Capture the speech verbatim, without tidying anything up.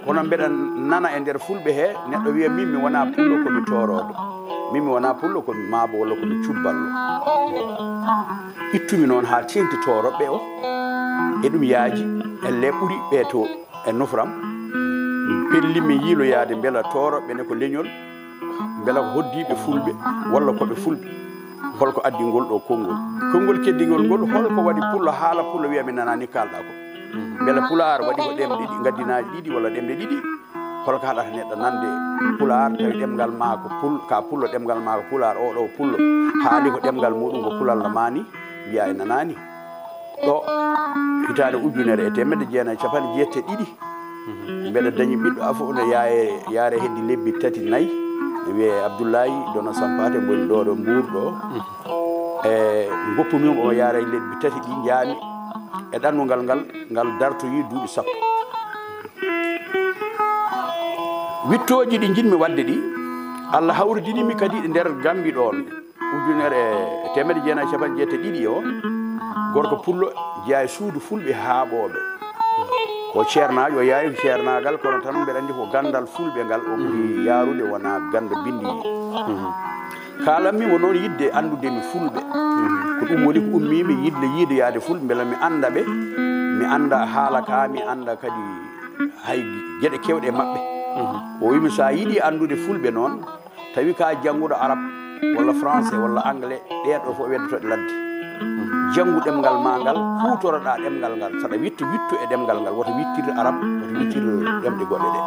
Kono mbeɗa nana e nder fulɓe he neɗɗo wiya min mi wona pullo, ko mi tooroodo. Min mi wona pullo, ko mi maabo walla ko mi cubballo. Ittumi noon haa teeŋti tooroɓɓe o e ɗum yaaji, elle ɓuri ɓe to e nofram. Pelli mi yiiloyaade mbela tooroɓɓe ne ko leñol, mbela ko hoddiiɓe fulɓe walla ko ɓe fulɓe. Holko addi ngol ɗo konngol? Konngol keddigol ngol, holko waɗi pullo haala pullo wiya mi nanaani kalɗa ko? Mbela pulaar waɗi ko ɗemɗe ɗiɗi, ngaddinaaji ɗiɗi walla ɗemɗe ɗiɗi? Holko haɗata neɗɗo nande pulaar tawi ɗemngal maa ko pul ka pullo, ɗemngal maa ko pulaar, oɗo pullo haali ko ɗemngal muɗum ko pulal no maani, mbiya e nanaani? Ɗo hitaande ujunere e teemedde jeenayi e capanɗe jeetati e ɗiɗi, mbeɗa dañi ɓiɗɗo afo no yaaye yaare heddi lebbi tati nayi, ne wiyee Abdullahi Dono Sampaate, ngoni ɗo ɗo Mbuur ɗo. E ngoppumi mo o yaara e lebbi tati ɗi, njaami e ɗannungal ngal, ngal dartoyi duuɓi sappo. Wittooji ɗi njiɗmi waɗde ɗi, Allah hawridini mi kadi e nder Gambi ɗoon. Ujunere e teemedde jeenayi e capanɗe jeetati e ɗiɗi o, gorko pullo jeyaa e suudu fulɓe haaɓooɓe. Ko ceernaajo, o yaawi ko ceernaagal, kono tan mbeɗa anndi ko ganndal fulɓe ngal o ɓuri yaarude, wonaa gannda binndi. Kaalanmi mo noon yiɗde anndude mi fulɓe. Ko ɗum woni ko ummiimi yiɗde yiidoyaade fulɓe, mbela mi annda ɓe, mi annda haala ka, mi annda kadi hay geɗe keewɗe e maɓɓe. O wiimi, so a yiɗi anndude fulɓe noon, tawi ka jannguɗo arab walla français walla anglais, ɗee ɗo fof weddotoɗe ladde. Janngu ɗemngal ma ngal, kuutoroɗa ɗemngal ngal. Saɗa witta, wittu e ɗemngal ngal. Woto wittir arab, woto wittir ɗemɗe goɗɗe ɗe.